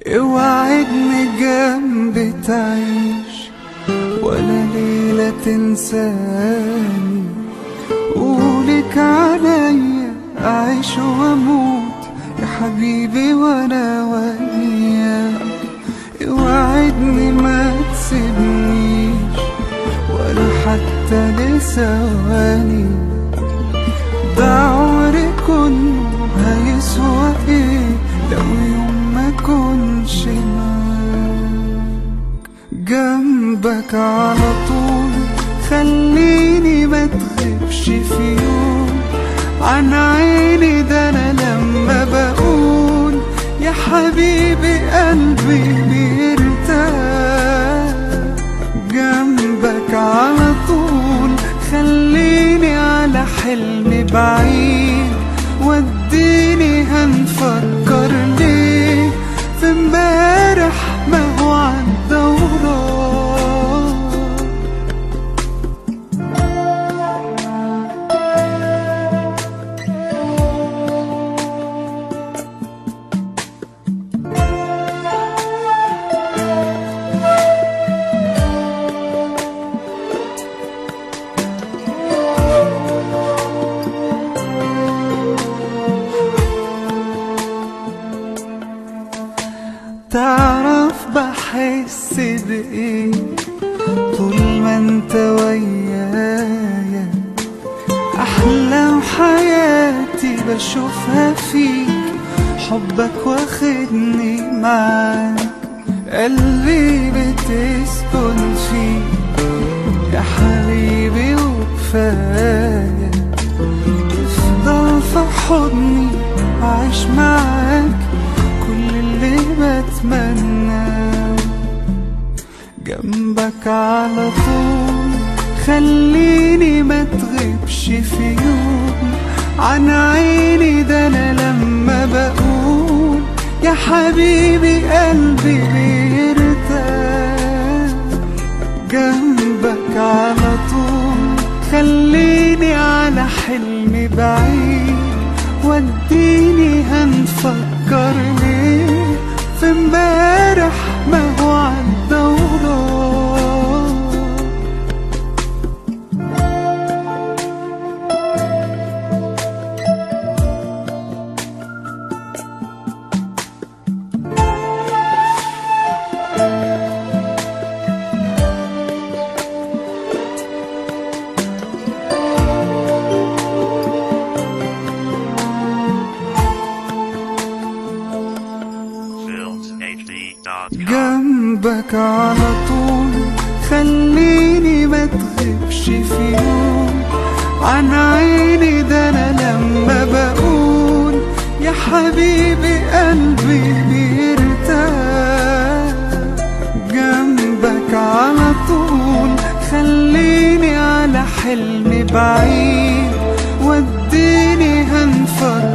اوعدني جنبي تعيش ولا ليلة تنساني، قولك عليا أعيش وأموت يا حبيبي وأنا وياك. اوعدني ما تسيبنيش ولا حتى لثواني، ده عمري كله هيسوى ايه لو يوم ما كنش معاك. جنبك على طول خليني ما تغيبش في يوم عن عيني، ده انا لما بقول يا حبيبي قلبي بيرتاح. جنبك على طول خليني على حلمي بعيد، وديني هنفكر ليه في امبارح ما هو عدى وراح. تعرف بحس بإيه طول ما انت ويايا، أحلام حياتي بشوفها فيك، حبك واخدني معاك، قلبي بتسكن فيك يا حبيبي وكفاية. تفضل في حضني وعيش معاك كل اللي بتمناه. جنبك على طول خليني ما تغيبش في يوم عن عيني، ده انا لما بقول يا حبيبي قلبي بيرتاح. جنبك على طول خليني على حلمي بعيد، وديني هنفكر ليه في امبارح ما هو عدى وراح. جنبك على طول خليني ما تغيبش في يوم عن عيني، ده انا لما بقول يا حبيبي قلبي بيرتاح. جنبك على طول خليني على حلمي بعيد، وديني هنفكر